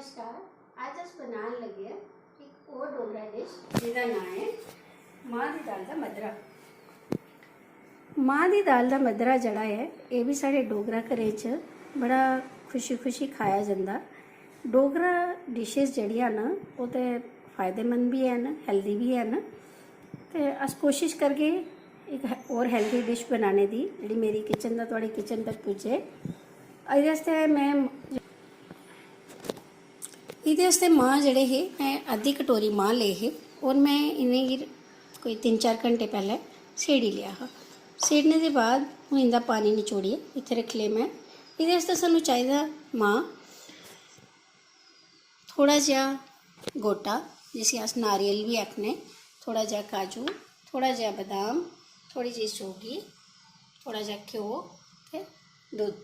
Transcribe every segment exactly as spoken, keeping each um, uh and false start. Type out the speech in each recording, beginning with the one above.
नमस्कार, अज्ज अस बनान लगे आं इक होर डोगरा डिश, जेह्दा नांऽ ऐ मांह् दी दाल दा मद्धरा। मांह् दी दाल दा मद्धरा जेह्ड़ा ऐ, एह् बी साढ़े डोगरा घरें च बड़ा खुशी खुशी खाया जंदा। डोगरा डिशेस जेह्ड़ियां न, ओह् ते फायदेमंद बी हैन, हेल्दी बी हैन। ते अस कोशिश करगे इक हे-, होर हेल्दी डिश बनाने दी, जेह्ड़ी मेरी किचन दा थुआढ़ी किचन तक पुज्जे। एह्दे आस्तै में एह्दे आस्तै मांह् जेह्ड़े हे, में अद्धी कटोरी मांह् ले हे और में इ'नेंगी कोई तिन्न चार घैंटे पैह्लें सेड़ी लेआ हा। सेड़ने दे बाद हून इं'दा पानी नचोड़ियै इत्थै रक्खी ले में। एह्दे आस्तै सानूं चाहिदा मांह्, थोह्ड़ा जेहा गोटा, जिसी अस नारियल बी आखने, थोह्ड़ा जेहा काजू, थोह्ड़ा जेहा बदाम, थोह्ड़ी जेही सौगी, थोह्ड़ा जेहा घ्यो ते दुद्ध।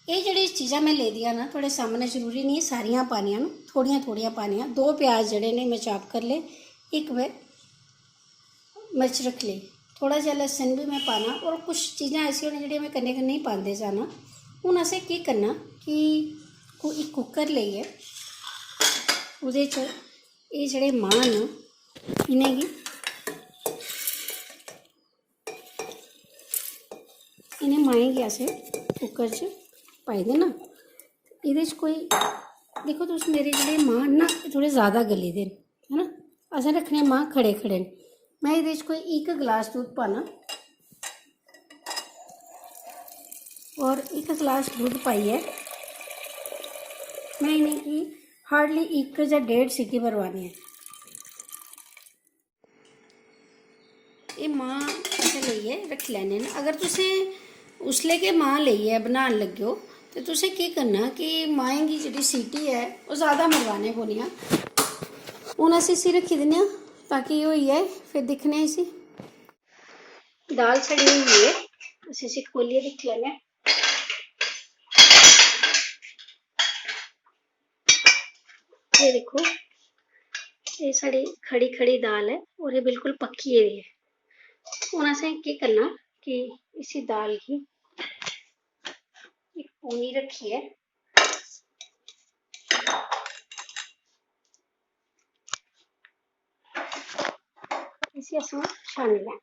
एह् जेह्ड़ी चीज़ां में लेदियां ना, थुआढ़े सामनै जरूरी निं सारियां पानियां न, थोह्ड़ियां थोह्ड़ियां पानियां। दो प्याज जेह्ड़े ने में चाप करी ले, इक में मर्च रक्खी लेई, थोह्ड़ा जेहा लस्सन बी में पाना। और कुछ चीज़ां ऐसियां होनियां जेह्ड़ियां में कन्नै कन्नै ही पांदे जाना। हून असें केह् करना कि कु-, इक कुकर लेइयै ओह्दे च एह् जेह्ड़े मांह् न, इ'नेंगी इ'नें मांहें गी असें कुकर च पाई देना। एह्दे च कोई, दिक्खो तुस, मेरे जेह्ड़े मांह् न ना, एह् थोह्ड़े ज़्यादा गले दे न, है ना? असें रक्खने मांह् खड़े खड़े न। में एह्दे च कोई इक गलास दुद्ध पाना और इक गलास दुद्ध पाइयै में इ'नेंगी हार्डली इक जां डेढ़ सीटी मरवानी ऐ। एह् मांह् असें लेइयै रक्खी लैने न। अगर तुसें उसलै गै मांह् लेइयै बनान लग्गेओ ते तुसें केह् करना कि मांहें गी जेह्ड़ी सीटी ऐ, ओह् ज़्यादा मरवाने पौनियां। हून अस इसी रक्खी दिन्ने आं ताकि एह् होई जाए, फिर दिक्खने आं इसी। दाल साढ़ी होई गेई ऐ, अस इसी खोह्ल्लियै दिक्खी लैन्ने आं। ये दिक्खो, ये साढ़ी खड़ी खड़ी दाल ऐ और ये बिल्कुल पक्की गेदी ऐ। हून असें केह् करना कि इसी दाल गी इक पूनी रक्खियै इसी असें छानी लैना,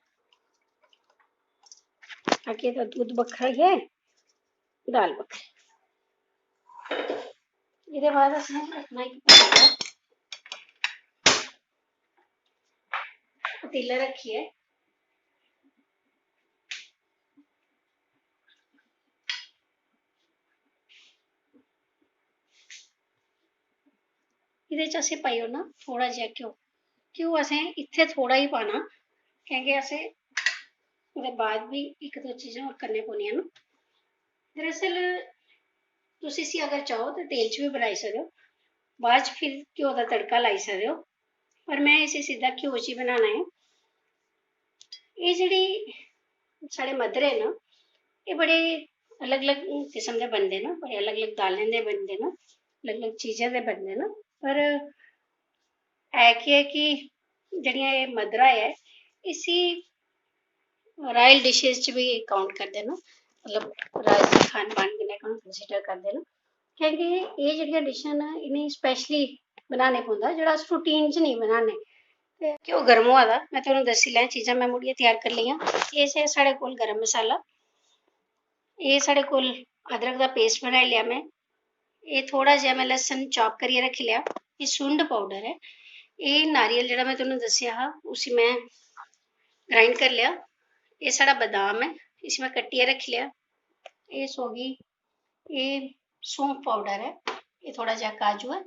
ताकि एह्दा दुद्ध बक्खरा ऐ, दाल बक्खरी। एह्दे बाद असें रक्खना इक पतीला, पतीला रक्खियै एह्दे च असें पाई ओड़ना थोह्ड़ा जेहा घ्यो। घ्यो असें इत्थै थोह्ड़ा ही पाना, कैंह् कि असें ओह्दे बाद बी इक दो चीजां होर करने पौनियां न। दरअसल तुस इसी अगर चाहो ते तेल च बी बनाई सकदे ओ, बाद च फिर घ्यो दा तड़का लाई सकदे ओ, पर में इसी सिद्धा घ्यो च ही बनाना ऐ। एह् जेह्ड़ी साढ़े मद्धरे न, एह् बड़े अलग-अलग किस्म दे बनदे न, बड़े अलग-अलग दालें दे बनदे न, अलग-अलग चीजें दे बनदे न, पर है केह् ऐ कि जेह्ड़ियां एह् मद्धरा ऐ, इसी रॉयल डिशेस च बी काउंट करदे न, मतलब राजसी खान पान कन्नै कंसिडर करदे न, क्योंकि एह् जेह्ड़ियां डिशां न, इ'नेंगी स्पैशली बनाने पौंदा, जेह्ड़ा अस रूटीन च नेईं बनाने। ते घ्यो गर्म होआ दा, में तुहानू दस्सी लैं, चीजां में मुड़ियै त्यार करी लेइयां। एह् जे साढ़े कोल गर्म मसाला, एह् साढ़े कोल अदरक दा पेस्ट बनाई लेआ में, एह् थोह्ड़ा जेहा में लस्सन चाप करियै रक्खी लेआ, एह् सुंड पाउडर ऐ, एह् नारियल जेह्ड़ा में तुहानू दस्सेआ हा, उसी में ग्राइंड करी लेआ, एह् साढ़ा बदाम ऐ, इसी में कट्टियै रक्खी लेआ, एह् सौगी, एह् सौंफ पाउडर ऐ, एह् थोह्ड़ा जेहा काजू ऐ,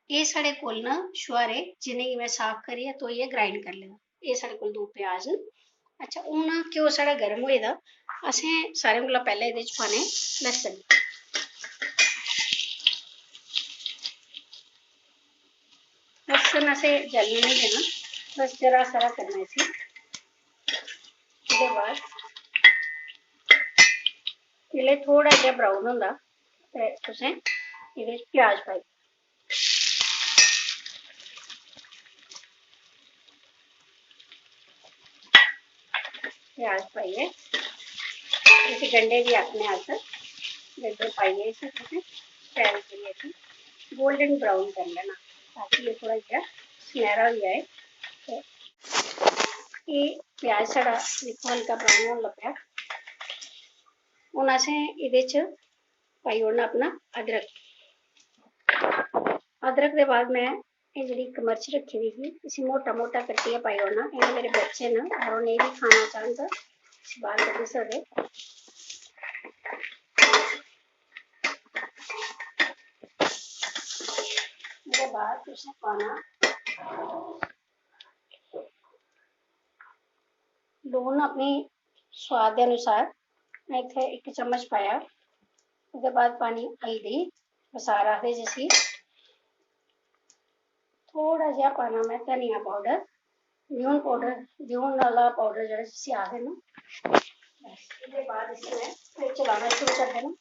एह् साढ़े कोल न छुहारे, जि'नेंगी में साफ करियै धोइयै ग्राइंड करी लेदा। एह् साढ़े कोल दो प्याज न। अच्छा, हून घ्यो साढ़ा गर्म होए दा, असें सारें कोला पैह्लें एह्दे च पाने लस्सन। लस्सन असें जलन निं देना, बस जरा सारा करना इसी। ओह्दे बाद जिसलै थोह्ड़ा जेहा ब्राउन होंदा ते तुसें एह्दे च प्याज पाई प्याज पाइयै इसी गंढे बी आखने अस, गंढे पाइयै इसी तुसें शैल करियै इसी गोल्डन ब्राउन करी लैना, ताकि एह् थोह्ड़ा जेहा सुनैह्रा होई जाए। ते एह् प्याज साढ़ा दिक्खो हल्का ब्राउन होन लग्गेआ। हून असें एह्दे च पाई ओड़ना अपना अदरक। अदरक दे बाद में एह् जेह्ड़ी इक मर्च रक्खी दी ही, इसी मोटा मोटा कट्टियै पाई ओड़ना। एह् मेरे बच्चे न, अगर ओह् नेईं बी खाना चाह्न तां इसी बाह्र कड्ढी सकदे। ओह्दे बाद तुसें पाना लून अपने स्वाद दे अनुसार, में इत्थै इक चम्मच पाया। ओह्दे बाद पानी हल्दी, बसार आखदे जिसी। थोह्ड़ा जेहा पाना में धनिया पाउडर, ल्यून पाउडर, ल्यून आह्ला पाउडर जेह्ड़ा जिसी आखदे न। बस, एह्दे बाद इसी में फिर चलाना शुरू करी देना।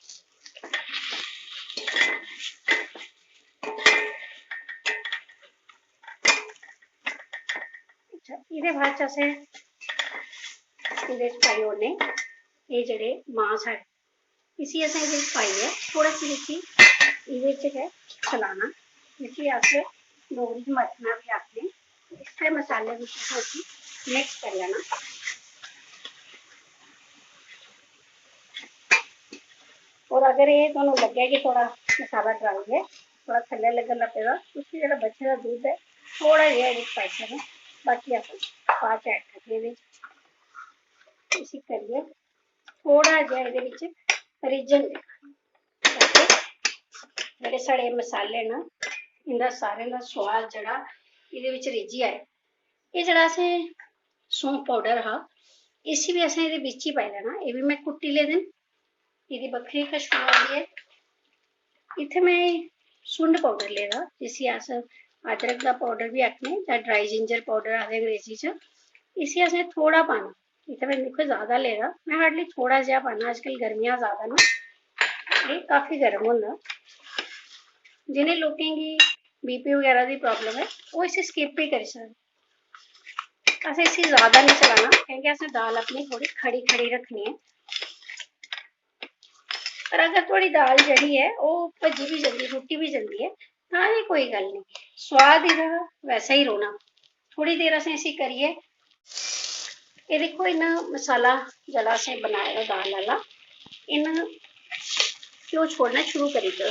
अच्छा, एह्दे बाद च असें एह्दे च पाई ओड़ने एह् जेह्ड़े मांह् साढ़े, इसी असें एह्दे च पाइयै थोह्ड़ा सा इसी एह्दे च गै चलाना, जिसी अस डोगरी च मथना बी आखने। इस्सै मसाले बिच असें इसी मिक्स करी लैना। और अगर एह् तुहानू लग्गै कि थोह्ड़ा मसाला ड्राई ऐ, थोह्ड़ा थल्लै लग्गन लगी पेदा, उसी जेह्ड़ा बचे दा दुद्ध ऐ, थोह्ड़ा जेहा एह्दे च पाई सकने। बाकी अस बाद च ऐड करगे एह्दे च। इसी करियै थोह्ड़ा जेहा एह्दे बिच रिज्जन देना, ताकि जेह्ड़े साढ़े मसाले न, इं'दा सारें दा सोआद जेह्ड़ा एह्दे बिच रिज्जी जाए। एह् जेह्ड़ा असें सौंफ पाउडर हा, इसी बी असें एह्दे बिच ही पाई लैना। एह् बी में कुट्टी लेदे न, एह्दी बक्खरी खुशबू आंदी ऐ। इत्थै में सुंड पाउडर लेदा, जिसी अस अदरक दा पाउडर बी आखने जां ड्राई जिंजर पाउडर आखदे अंग्रेजी च। इसी असें थोह्ड़ा पाना, इत्थै में दिक्खो ज्यादा लेदा, में हार्डली थोह्ड़ा जेहा पाना। अज्जकल गर्मियां ज्यादा न, एह् काफी गर्म होंदा। जिनें लोकें गी बीपी बगैरा दी प्रॉब्लम ऐ, ओह् इसी स्किप बी करी सकदे। असें इसी ज्यादा निं चलाना, क्योंकि असें दाल अपनी थोह्ड़ी खड़ी खड़ी रक्खनी ऐ। पर अगर थुआढ़ी दाल जेह्ड़ी ऐ, ओह् भज्जी बी जंदी, रुट्टी बी जंदी ऐ, तां बी कोई गल्ल निं, सोआद एह्दा वैसा ही रौह्ना। थोह्ड़ी देर असें इसी करियै, एह् दिक्खो, इन्ना मसाला जेह्ड़ा असें बनाए दा दाल आह्ला, इन्ना घ्यो छोड़ना शुरू करी दित्ते दा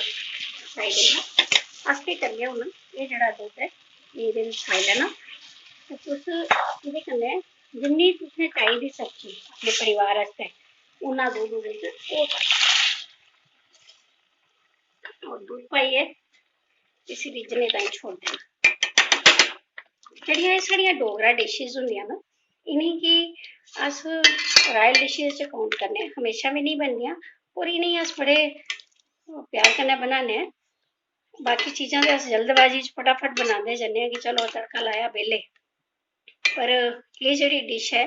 साइड उप्पर। अस केह् करने आं, हून एह् जेह्ड़ा दुद्ध ऐ, एह्दे बिच पाई लैना। ते तुस एह्दे कन्नै जिन्नी तुसें चाहिदी सब्जी अपने परिवार आस्तै, उन्ना दुद्ध ओह्दे च ओह् पाई, और दुद्ध पाइयै इसी रिज्जने ताईं छोड़ी देना। जेह्ड़ियां एह् साढ़ियां डोगरा डिशेज होंदियां न, इ'नेंगी अस रॉयल डिशेज च काउंट करने आं, हमेशा बी निं बनदियां, और इ'नेंगी अस बड़े प्यार कन्नै बनाने आं। बाकी चीजां ते अस जल्दबाजी च फटाफट बनांदे जन्ने आं कि चलो तड़का लाया, बेल्ले। पर एह् जेह्ड़ी डिश ऐ,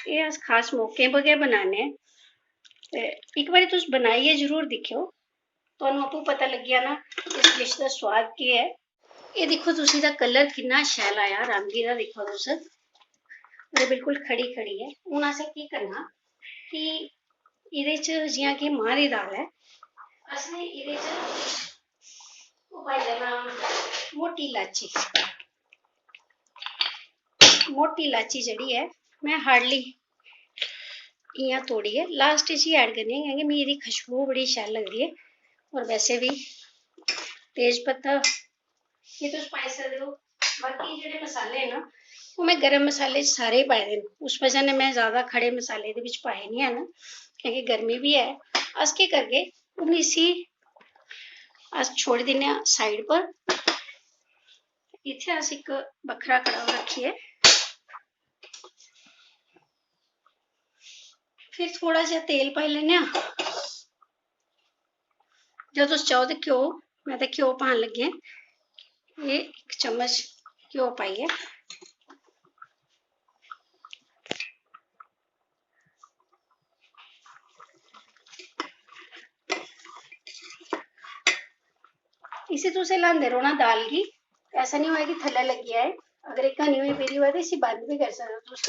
एह् अस खास मौकें पर गै बनाने आं। ते इक बारी तुस बनाइयै जरूर दिक्खेओ, तुहानू आपूं पता लग्गी जाना इस डिश दा सोआद केह् ऐ। एह् दिक्खो तुस, एह्दा कलर किन्ना शैल आया, रंग एह्दा दिक्खो तुस, एह् बिल्कुल खड़ी खड़ी ऐ। हून असें केह् करना कि एह्दे च, जि'यां कि मांह् दी दाल ऐ, असें एह्दे च ओह् पाई लैना मोटी लाची। मोटी लाची जेह्ड़ी ऐ, में हार्डली इ'यां तोड़ियै लास्ट च ही ऐड करनी आं, क्योंकि मिगी एह्दी खुशबू बड़ी शैल लगदी ऐ। और वैसे बी तेज पत्ता एह् तुस पाई सकदे ओ। बाकी जेह्ड़े मसाले न, ओह् में गरम मसाले च सारे ही पाए दे न, उस वजह कन्नै में ज्यादा खड़े मसाले एह्दे बिच पाए निं हैन, क्योंकि गर्मी बी ऐ। अस केह् करगे, हून इसी अस छोड़ी दिन्ने आं साइड पर। इत्थै अस इक बक्खरा कड़ाह रक्खियै फिर थोह्ड़ा जेहा तेल पाई लैन्ने आं। जे तुस चाहो ते घ्यो, में ते घ्यो पान लगी आं। एह् इक चम्मच घ्यो पाइयै इसी तुसें ल्हांदे रौह्ना दाल गी, ऐसा निं होऐ कि थल्लै लग्गी जाए। अगर एह् घनी होई पेदी होऐ ते इसी बंद बी करी सकदे ओ तुस।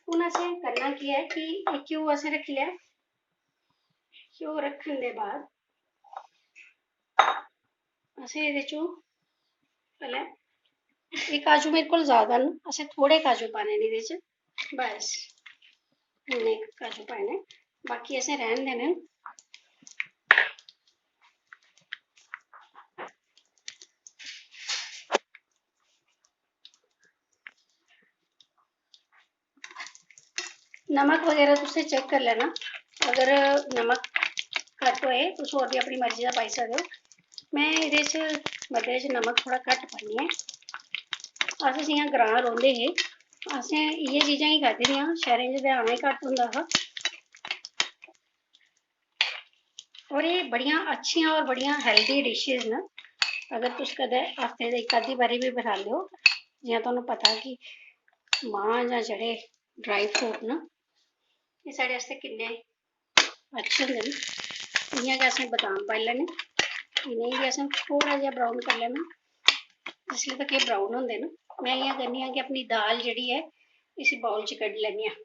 हून असें करना केह् ऐ कि एह् घ्यो असें रक्खी लेआ, घ्यो रक्खने दे बाद असें एह्दे चों पैह्लें, एह् काजू मेरे कोल ज़्यादा न, असें थोह्ड़े काजू पाने न एह्दे च, बस इन्ने काजू पाने, बाकी असें रैह्न देने न। नमक बगैरा तुसें चेक करी लैना, अगर नमक घट्ट होए तुस होर बी अपनी मर्जी दा पाई सकदे ओ। में एह्दे च, मद्दरे च नमक थोह्ड़ा घट्ट पान्नी आं। अस जि'यां ग्रांऽ रौंह्दे हे, असें इ'यै चीज़ां गै खाद्धी दियां, शैह्रें च ते आना गै घट्ट होंदा हा। और एह् बड़ियां अच्छियां और बड़ियां हेल्दी डिशेज न। अगर तुस कदें हफ्ते दे इक अद्धी बारी बी बनांदे ओ, जि'यां तुहानू पता कि मांह् जां जेह्ड़े ड्राई फ्रूट न, एह् साढ़े आस्तै किन्ने अच्छे होंदे न। इ'यां गै असें बदाम पाई लैने, इ'नेंगी असें थोह्ड़ा जेहा ब्राउन करी लैना। जिसले तक एह् ब्राउन होंदे न, में इ'यां करनी आं कि अपनी दाल जेह्ड़ी ऐ, इसी बाउल च कड्ढी लैन्नी आं।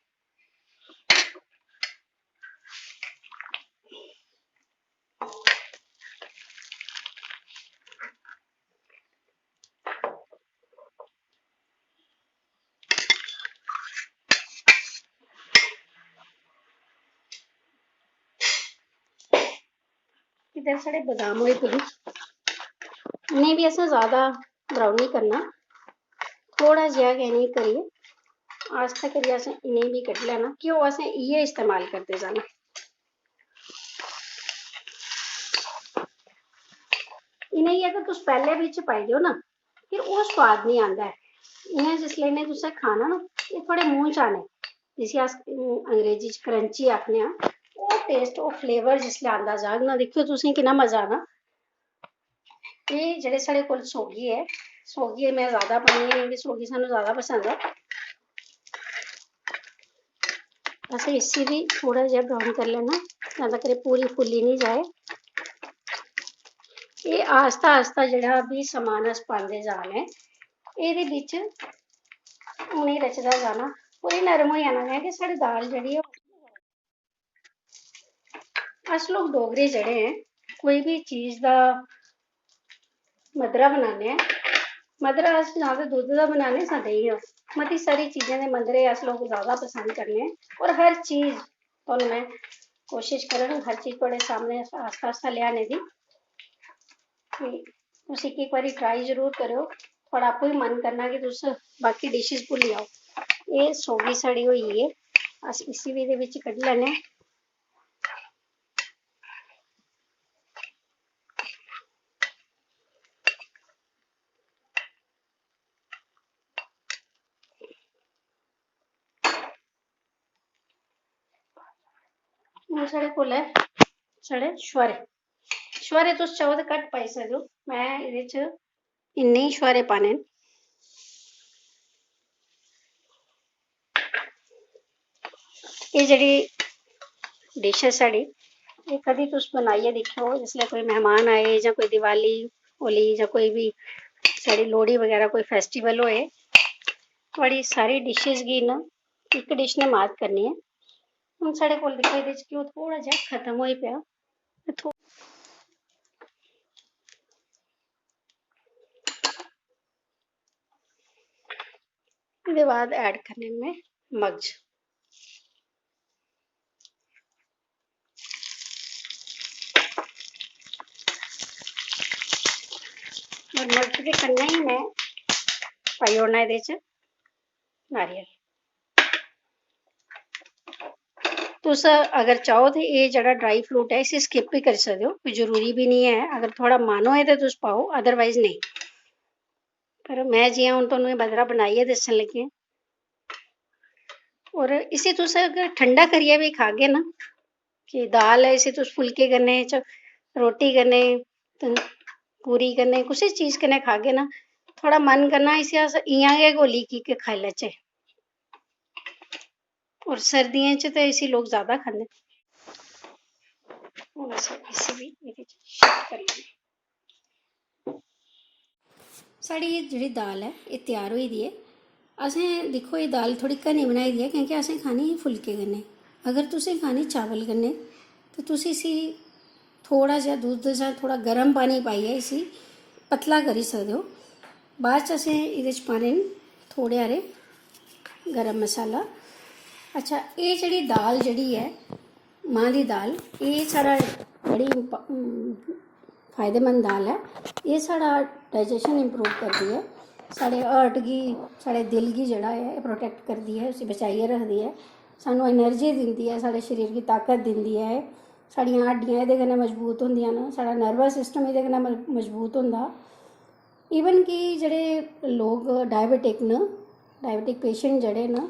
इद्धर साढ़े बदाम होई गे, इ'नें बी असें ज़्यादा ब्राउन निं करना, थोह्ड़ा जेहा गै इ'नेंगी करियै, आस्ता करियै असें इ'नेंगी बी कड्ढी लैना। घ्यो असें इ'यै इस्तेमाल करदे जाना। इ'नेंगी अगर तुस पैह्लें बिच पाई देओ ना, फिर ओह् सोआद निं आंदा ऐ। इ'यां जिसलै इ'नें तुसें खाना ना, एह् थुआढ़े मूंह् च आने, जिसी अस, उम, अंग्रेजी च क्रंची आखने आं, ओह् टेस्ट, ओह् फ्लेवर जिसलै आंदा जाग ना, दिक्खेओ तुसें किन्ना मजा आना। एह् जेह्ड़े साढ़े कोल सौगी ऐ, सौगी में ज़्यादा पान्नी आं क्योंकि सौगी सानूं ज़्यादा पसंद ऐ। असें इसी बी थोह्ड़ा जेहा ब्राउन करी लैना, तां तक्कर एह् पूरी फुल्ली निं जाए। एह् आस्ता आस्ता जेह्ड़ा बी समान अस पांदे जा ने, एह्दे बिच उ'नेंगी रचदा जाना, पूरी नरम होई जाना, कैंह् कि साढ़ी दाल जेह्ड़ी ऐ, अस लोक डोगरे जेह्ड़े ऐं, कोई बी चीज दा मद्धरा बनाने आं, मद्धरा अस जां ते दुद्ध दा बनाने जां देहीं दा। मती सारी चीजें दे मद्धरे अस लोक ज्यादा पसंद करने आं। और हर चीज, तुहानू में कोशिश करङ हर चीज थुआढ़े सामने आस्ता आस्ता लेआने दी। ते तुस इक इक बारी ट्राई जरूर करेओ, थुआढ़ा आपूं ही मन करना कि तुस बाकी डिशेस भुल्ली जाओ। एह् सौगी साढ़ी होई गेई ऐ, अस इसी बी एह्दे बिच कड्ढी लैन्ने आं। हून साढ़े कोल ऐ साढ़े छुहारे। छुहारे तुस चाहो ते घट्ट पाई सकदे ओ, में एह्दे च इन्ने ही छुहारे पाने न। एह् जेह्ड़ी डिश ऐ साढ़ी, एह् कदी तुस बनाइयै दिक्खेओ, जिसलै कोई मैह्मान आए जां कोई दिवाली, होली जां कोई बी साढ़ी लोह्ड़ी बगैरा कोई फैस्टिवल होए, थुआढ़ी सारी डिशेस गी ना इक डिश ने मात करनी ऐ। हून साढ़े कोल दिक्खो, एह्दे च घ्यो थोह्ड़ा जेहा खत्म होई पेआ, ते थो-, एह्दे बाद ऐड करने में मग्ज। और मग्ज दे कन्नै ही में पाई ओड़ना एह्दे च नारियल। तुस अगर चाहो ते एह् जेह्ड़ा ड्राई फ्रूट ऐ, इसी स्किप बी करी सकदे ओ, कोई जरूरी बी निं ऐ। अगर थुआढ़ा मन होए ते तुस पाओ, अदरवाइज नेईं। पर में जि'यां हून तुहानू एह् मद्धरा बनाइयै दस्सन लगी आं। और इसी तुस अगर ठंडा करियै बी खागे ना, कि दाल ऐ, इसी तुस फुल्के कन्नै, च-, रोटी कन्नै, त-, पूरी कन्नै, कुसै चीज कन्नै खागे ना, थुआढ़ा मन करना इसी अस इ'यां गै घोली घी के खाई लैचै। और सर्दियें च ते इसी लोक ज्यादा खंदे। हून अस इसी बी एह्दे च shift करी लैन्ने। साढ़ी एह् जेह्ड़ी दाल ऐ, एह् त्यार होई दी ऐ। असें, दिक्खो, एह् दाल थोह्ड़ी घनी बनाई दी ऐ, क्योंकि असें खानी ही फुल्के कन्नै। अगर तुसें खानी चावल कन्नै, ते तुस इसी थोह्ड़ा जेहा दुद्ध जां थोह्ड़ा गर्म पानी पाइयै इसी पतला करी सकदे ओ। बाद च असें एह्दे च पाने न थोह्ड़े हारे गरम मसाला। अच्छा, एह् जेह्ड़ी दाल जेह्ड़ी ऐ, मांह् दी दाल, एह् साढ़ा बड़ी इंप-, फायदेमंद दाल ऐ। एह् साढ़ा डाइजेशन इम्प्रूव करदी ऐ, साढ़े हार्ट गी, साढ़े दिल गी जेह्ड़ा ऐ, एह् प्रोटैक्ट करदी ऐ, उसी बचाइयै रखदी ऐ, सानूं एनर्जी दिंदी ऐ, साढ़े शरीर गी ताकत दिंदी ऐ। साढ़ियां हड्डियां एह्दे कन्नै मजबूत होंदियां न, साढ़ा नर्वस सिस्टम एह्दे कन्नै म-, मजबूत होंदा। इवन कि जेह्ड़े लोक डायबिटिक न, डायबिटिक पेशेंट जेह्ड़े न,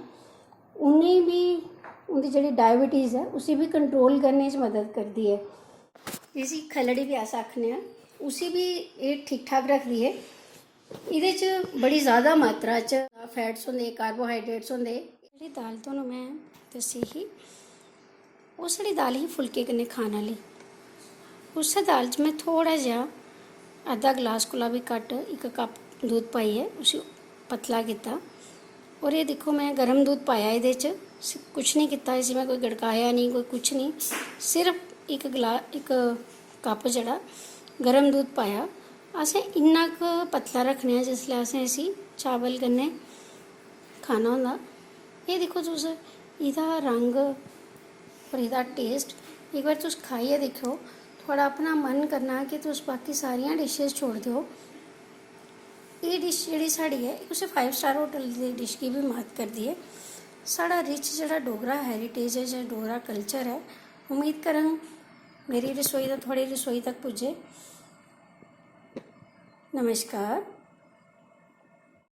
उ'नें बी, उं'दी जेह्ड़ी डायबिटीज़ ऐ, उसी बी कंट्रोल करने च मदद करदी ऐ। इसी खलड़ी बी अस आखने आं, उसी बी एह् ठीक ठाक रखदी ऐ। एह्दे च बड़ी ज़्यादा मात्रा च फैट्स होंदे, कार्बोहाइड्रेट्स होंदे। जेह्ड़ी दाल तुहानूं में दस्सी ही, ओह् साढ़ी दाल ही फुल्के कन्नै खान आह्ली। उस्सै दाल च में थोह्ड़ा जेहा, अद्धा गलास कोला बी घट्ट, इक कप दुद्ध पाइयै उसी पतला कीता। होर एह् दिक्खो, में गर्म दुद्ध पाया एह्दे च, इसी कुछ निं कीता, इसी में कोई गड़काया निं, कोई कुछ निं, सिर्फ इक गला-, इक कप जेह्ड़ा गर्म दुद्ध पाया। असें इन्ना क पतला रक्खना ऐ जिसलै असें इसी चावल कन्नै खाना होंदा। एह् दिक्खो तुस, एह्दा रंग होर एह्दा टेस्ट, इक बार तुस खाइयै दिक्खेओ, थुआढ़ा अपना मन करना कि तुस बाकी सारियां डिशेस छोड़ी देओ। एह् डिश जेह्ड़ी साढ़ी ऐ, एह् कुसै फाइव स्टार होटल दी डिश गी बी मात करदी ऐ। साढ़ा रिच जेह्ड़ा डोगरा हैरिटेज ऐ जां डोगरा कल्चर ऐ, उम्मीद करङ मेरी रसोई दा थुआढ़ी रसोई तक पुज्जे। नमस्कार।